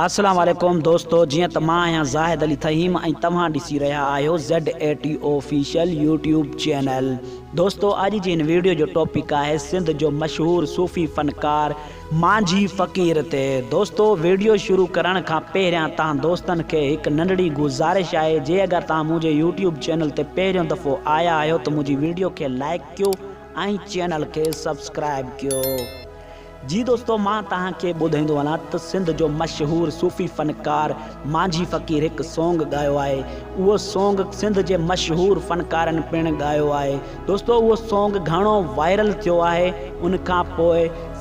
اسلام عليڪم دوستو جيئن ته مان آهيان زاهد علي ٿهيم ۽ توهان ڏسي رهيا آهيو Z A T official YouTube channel دوستو اڄ جي هن ويڊيو جو ٽاپڪ آهي سنڌ جو مشهور صوفي فنڪار مانجهي فقير تي دوستو ويڊيو شروع ڪرڻ کان پهريان توهان دوستن کي هڪ ننڍڙي گذارش آهي جي اگر توهان منهنجي يوٽيوب چينل تي پهريون دفعو آيا آهيو ته منهنجي ويڊيو کي لائيڪ ڪيو ۽ چينل کي سبسڪرائيب ڪيو. جي دوستو مان توهان کي ٻڌائيندو هلان ته سنڌ جو مشهور صوفي فنڪار مانجهي فقير هڪ سونگ ڳايو آهي اهو سونگ سنڌ جي مشهور فنڪارن پڻ ڳايو آهي دوستو اهو سونگ گهڻو وائرل ٿيو آهي ان کان پوء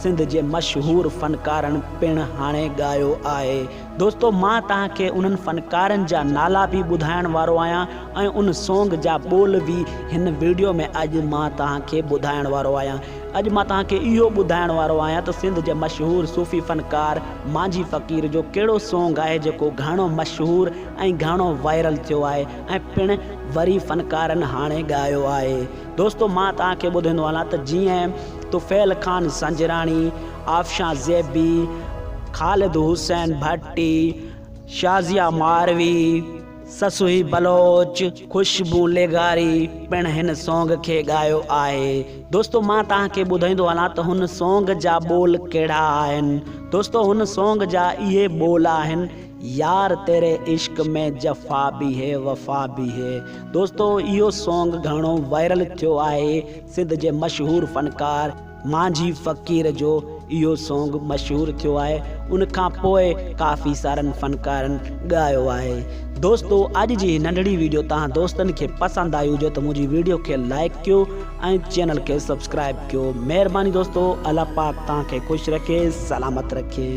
سنڌ جي مشهور فنڪارن پڻ هاڻي ڳايو آهي دوستو مان توهان کي انهن فنڪارن جا نالا به ٻڌائڻ وارو آهيان ۽ ان سونگ جا ٻول به هن ويڊيو ۾ اڄ مان توهان کي ٻڌائڻ وارو آهيان. اڄ مان توهان کي اهو ٻڌائڻ وارو آهيان ته سنڌ جي مشهور صوفي فنڪار مانجهي فقير جو ڪهڙو سونگ آهي جيڪو گهڻو مشهور ۽ گهڻو وائرل ٿيو آهي ۽ پڻ وري فنڪارن هاڻي ڳايو آهي دوستو مان توهان کي ٻڌائيندو هلان ته جيئن طفيل خان سنجراڻي، آفشان زيبي، خالد حسين ڀٽي، شازيه ماروي، سسئي بلوچ، خوشبو لغاري پڻ هن سونگ کي ڳايو آهي. دوستو مان توهان کي ٻڌائيندو هلان ته هن سونگ جا ٻول ڪهڙا آهن. دوستو هن سونگ جا اهي ٻول آهن يار تيري عشق ۾ جفا ڀي هي وفا ڀي هي. دوستو اهو سونگ گهڻو وائرل ٿيو آهي سنڌ جي مشهور فنڪار. مانجهي فقير جو اهو سونگ مشهور ٿيو آهي ان کان پوء ڪافي سارن فنڪارن ڳايو آهي دوستو اڄ جي هي ننڍڙي ويڊيو توهان دوستن کي پسند آئي هجي ته منهنجي ويڊيو کي لائيڪ ڪيو ۽ چينل کي سبسڪرائيب ڪيو مهرباني دوستو الله پاڪ توهان کي خوش رکي سلامت رکي.